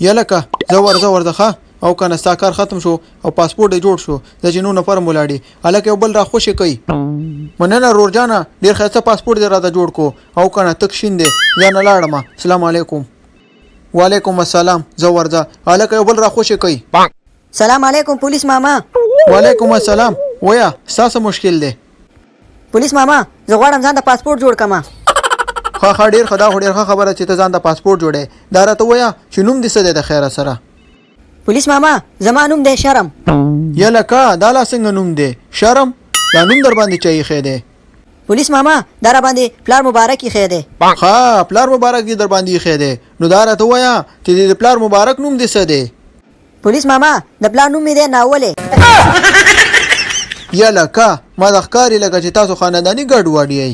یلکه زه ورځه ورځه ښه او کنه ستا کار ختم شو او پاسپورت دې جوړ شو زه چې نور نفر هم ولاړي هلکه یو بل را خوشې کوي. مننه رور جانه ډیر ښایسته پاسپورت دې راته جوړ کو او کنه تک شین دی زه نه لاړم سلام علیکم. وعلیکم السلام زه ورځه هلکه یو بل را خوشې کوي. سلام علیکم پولیس ماما. وعلیکم السلام وایه ستا څه مشکل دی. پولیس ماما زه غواړم ځان ته پاسپورت جوړ کړم. ښه ښه ډیر ښه دا خو ډیر ښه خبره چې ته ځان ته پاسپورت جوړې دا راته ووایه چې نوم دې څه دی د خیره سره. پولیس ماما زما نوم دی شرم. یلکه دا لا څنګه نوم دی شرم دا نوم در باندې چا ایښی دی. پولیس ماما دا را باندې پلار مبارک ایښی دی. ښه پلار مبارک دې در باندې ایښی دی نو دا راته ووایه چې د پلار مبارک نوم دې څه دی. پولیس ماما د پلار نوم مې دی ناولی. یلکه ما ته ښکاري لکه چې تاسو خانداني ګډ وډ یئ.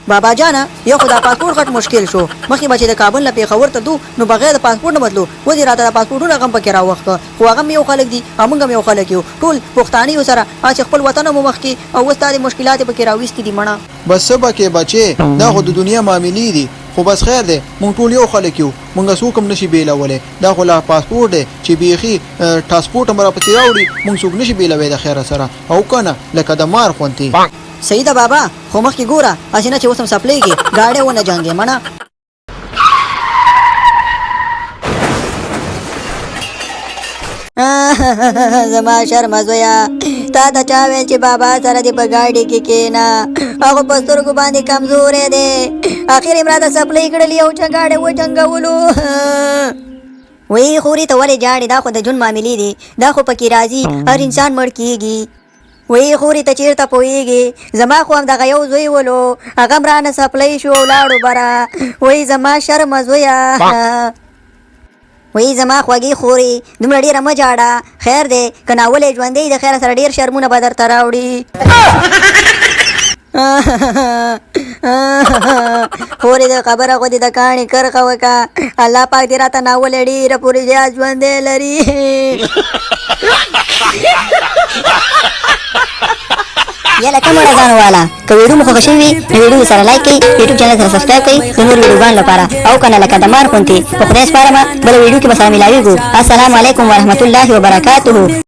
بابا جانه یو خو دا پاسپورټ غټ مشکل شو مخکې به چې د کابل نه پیښور ته تلو نو بغیر د پاسپورټ نه به تلو اوس یې راته د پاسپورټونو غم پکې راوښکه خو هغه هم یو خلک دي او موږ هم یو خلک یو ټول پښتانه یو سره هسې خپل وطن هم مخکې او اوس دا دې مشکلات یې پکې راویستي دي مڼه. بس څه به کې بچې دا خو د دنیا معاملې دي خو بس خیر دی مونږ ټول یو خلک یو مونږ څوک هم نشي بیلولی دا خو لا پاسپورټ دی چې بیخي ټاسپورټ هم راپسې راوړي مونږ څوک نشي بیلوی د خیره سره او کنه لکه د مار غوندې. صحیح ده بابا خو مخکې ګوره هسې نه چې اوس هم څپلۍ کې ګاډی ونه جنګې مڼه. زما شرمه زویه تا ته چا ویل چې بابا سره دې په ګاډي کې کښېنه هغه په سترګو باندې کمزوری دی اخر یې راته څپلۍ کړلې او چې ګاډی وجنګولو. وی خورې ته ولې ژاړې دا خو د ژوند معاملې دي دا خو پکې راځي هر انسان مړ کېږي. وی خورې ته چېرته پوهېږې زما خو همدغه یو زوی ولو هغه هم رانه څپلۍ شو او لاړو بره وی زما شرمه زویه. وی زما خوږې خورې دومره ډېره مه ژاړه خیر دی که ناولی ژوندی د خیره سره ډېر شرمونه به درته راوړي. خورې د خبره خو دې د کاڼي کرښه وکړه الله پاک دې راته ناولی ډېره پورې زیات ژوندی لري. یاله کوم ځان والا که ویډیو مو خوښه شوې وي نو ویډیو سره لایک کړئ، یوټیوب چینل سره سبسکرایب کړئ د نورو ویډیوګانو لپاره او کنه لکه د مار غوندې په خدای سپارمه بله ویډیو کې به سره ملاویږو. السلام علیکم ورحمت الله وبرکاته.